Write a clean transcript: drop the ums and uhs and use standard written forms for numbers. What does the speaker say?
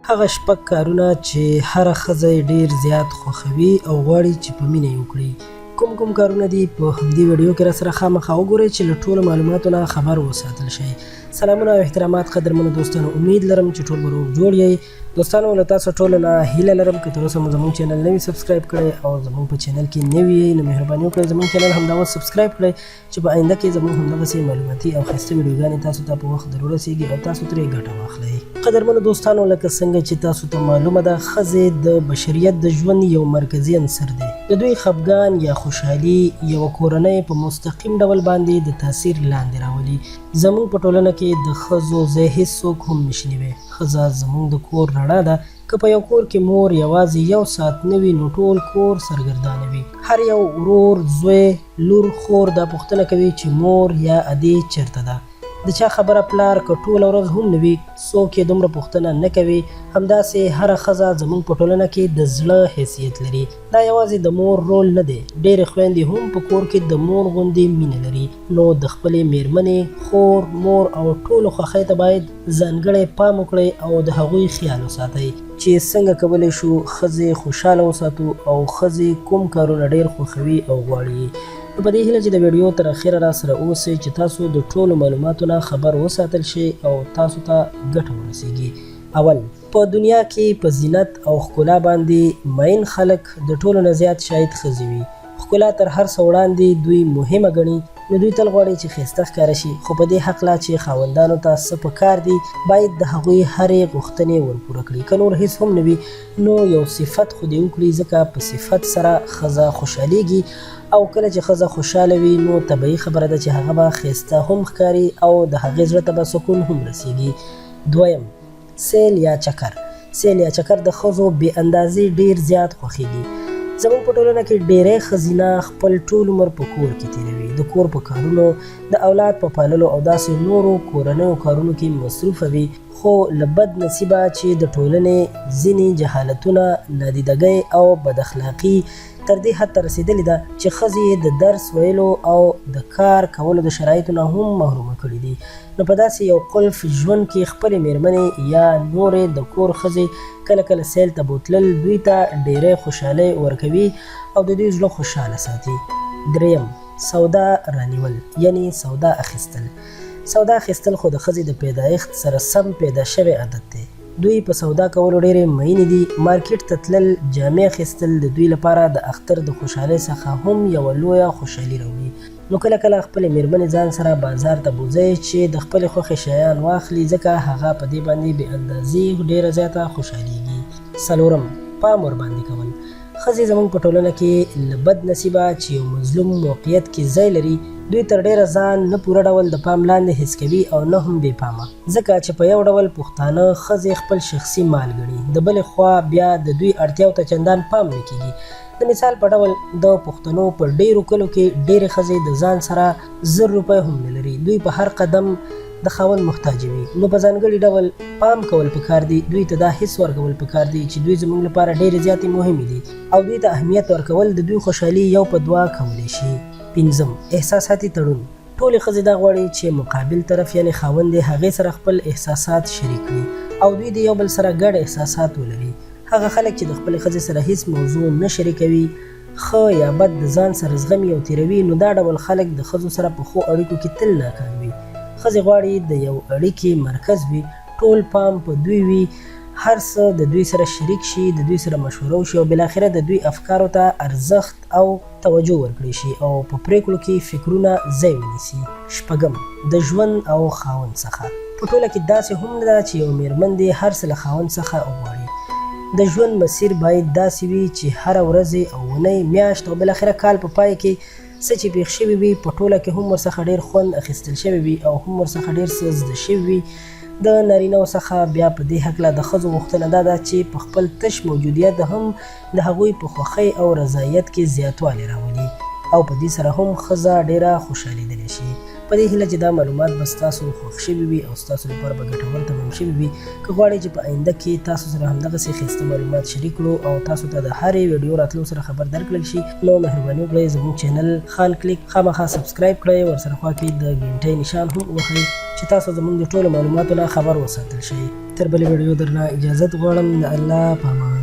هغه شپږ کارونه چې هره ښځه یې ډېر زیات خوښوي او غواړي چې په مینه یې وکړي کوم کوم کارونه دي، په همدې ویډیو کې راسره خامخا وګورئ چې له ټولو معلوماتو نه خبر وساتل شئ. سلامونه او احترامات قدرمنو دوستانو، امید لرم چې ټول به روغ جوړ یئ. دوستانو، له تاسو ټولو نه هیله لرم که تر اوسه مو زموږ چینل نه وي سبسکرایب کړی او زموږ په چینل کې نوي یئ، نو مهرباني وکړئ زموږ چینل همدا اوس سبسکرایب کړئ چې په آینده کې زموږ همدغسې معلوماتي او ښایسته ویډیوګانې تاسو ته په وخت در ورسیږي او تاسو ترې ګټه واخلئ. قدرمنو دوستانو، لکه څنګه چې تاسو ته معلومه ده، ښځې د بشریت د ژوند یو مرکزي عنصر دی. د دوی خپګان یا خوشحالي یوه کورنۍ په مستقیم ډول باندې د تاثیر لاندې راولي. زموږ په ټولنه کې د ښځو ځای هیڅوک هم نشي نیوی. ښځه زموږ د کور رڼا ده. که په یو کور کې مور یوازې یو ساعت نه وي، نو ټول کور سرګردانه وي. هر یو ورور، زوی، لور، خور دا پوښتنه کوي چې مور یا ادې چېرته ده؟ د چا خبره پلار که ټوله ورځ هم نه وي، څوک یې دومره پوښتنه نه کوي. همداسې هره ښځه زموږ په ټولنه کې د زړه حیثیت لري. دا یوازې د مور رول نه دی، ډېرې خویندې هم په کور کې د مور غوندې مینه لري، نو د خپلې مېرمنې، خور، مور او ټولو خوښۍ ته باید ځانګړی پام وکړئ او د هغوی خیال وساتئ. چې څنګه کولی شو ښځې خوشحاله وساتو او ښځې کوم کارونه ډېر خوښوي او غواړي یې. نو په دې هیله چې د ویډیو تر اخره راسره اوسئ چې تاسو د ټولو معلوماتو نه خبر وساتل شئ او تاسو ته ګټه ورسیږي. اول، په دنیا کې په زینت او ښکلا باندې مئین خلک د ټولو نه زیات شاید ښځې وي. ښکلا تر هر څه وړاندې دوی مهمه ګڼي، نو دوی تل غواړي چې ښایسته ښکاره شي، خو په دې هکله چې خاوندانو ته څه په کار دي، باید د هغوی هرې غوښتنې ور پوره کړي، که نور هیڅ هم نه وي نو یو صفت خو دې وکړي، ځکه په صفت سره ښځه خوشحالیږي او کله چې ښځه خوشحاله وي نو طبعي خبره ده چې هغه به ښایسته هم ښکاري او د هغې زړه ته به سکون هم رسیږي. دویم، سیل یا چکر. سیل یا چکر د ښځو بې اندازې ډیر زیات خوښیږي. زموږ په ټولنه کې ډیری ښځینه خپل ټول عمر په کور کې تیروي، د کور په کارونو، د اولاد په پاللو او داسې نورو کورنیو کارونو کې مصروفه وي، خو له بد نصیبه چې د ټولنې ځینې جهالتونه، نادیدګۍ او بد اخلاقي تر دې حد ته رسیدلې ده چې ښځې یې د درس ویلو او د کار کولو د شرایطو نه هم محرومه کړي دي. نو په داسې یو قلف ژوند کې خپلې میرمنې یا نورې د کور ښځې کله کله سیل ته بوتلل دوی ته ډیری خوشحالۍ ورکوي او د دوی زړه خوشحاله ساتي. دریم، سودا رانیول یعنی سودا اخیستل. سودا اخیستل خو د ښځې د پیدایښت سره سم پیدا شوی عادت دی. دوی په سودا کولو ډیرې مئینې دي، مارکیټ ته تلل، جامې اخیستل د دوی لپاره د اختر د خوشحالۍ څخه هم یوه لویه خوشحالي راوړي. نو کله کله خپلې مېرمنې ځان سره بازار ته بوځئ چې د خپلې خوښې شیان واخلي، ځکه هغه په دې باندې بې اندازې ډېره زیاته خوشحالېږي. څلورم، پام ورباندې کول. ښځې زموږ په ټولنه کې له بد نصیبه چې یو مظلوم موقعیت کې ځای لري، دوی تر ډېره ځان نه پوره ډول د پام لاندې حس کوي او نه هم بې پامه، ځکه چې په یو ډول پښتانه ښځې خپل شخصي مال ګڼي، د بلې خوا بیا د دوی اړتیاو ته چندان پام نه کېږي. د مثال په ډول د پښتنو په ډېرو کلو کې ډېرې ښځې د ځان سره 1000 روپۍ هم نه لري، دوی په هر قدم د خاوند محتاج وي، نو په ځانګړي ډول پام کول پکار دي، دوی ته دا حس ورکول پکار دي چې دوی زموږ لپاره ډېرې زیاتې مهمې دي او دوی ته اهمیت ورکول د دوی خوشحالي یو په دوه کولی شي. پنځم، احساساتي تړون. ټولې ښځې دا غواړي چې مقابل طرف یعنې خاوند دې هغې سره خپل احساسات شریک کړي او دوی دې یو بل سره ګډ احساسات ولري. هغه خلک چې د خپلې ښځې سره هیڅ موضوع نه شریکوي، ښه یا بد د ځان سره زغمي او تیروي، نو دا ډول خلک د ښځو سره په ښو اړیکو کې تل ناکام وي. ښځې غواړي د یو اړیکې مرکز وي، ټول پام په دوی وي، هر څه د دوی سره شریک شي، د دوی سره مشوره وشي او بالاخره د دوی افکارو ته ارزښت او توجه ورکړی شي او په پرېکړو کې فکرونه ځای ونیسي. شپږم، د ژوند او خاوند څخه. په ټوله کې داسې هم نه ده چې یوه مېرمن دې هر څه له خاوند څخه وغواړي. د ژوند مسیر باید داسې وي چې هره ورځ، اوونۍ، میاشت او بالاخره کال په پای کې څه چې پېښ شوي وي، په ټوله کې هم ورڅخه ډېر خوند اخیستل شوی وي او هم ورڅخه ډېر څه زده شوي وي. د نارینهو څخه بیا په دې هکله د ښځو غوښتنه دا ده چې په خپل تش موجودیت هم د هغوی په خوښۍ او رضایت کې زیاتوالی راولي او په دې سره هم ښځه ډېره خوشحالېدلی شي. په دې هیله چې دا معلومات به ستاسو خوښ شوي وي او ستاسو لپاره به ګټور تمام شوي وي. که غواړئ چې په آینده کې تاسو سره همدغسې ښایسته معلومات شریک کړو او تاسو ته د هرې ویډیو راتلو سره خبر درکړل شي، نو مهرباني وکړئ زموږ چینل خان کلیک خامخا سبسکرایب کړئ، ورسره خوا کې د ګنټۍ نشان هم ووهئ چې تاسو زموږ د ټولو معلوماتو نه خبر وساتل شئ. تر بلې ویډیو درنه اجازت غواړم، د الله په امان.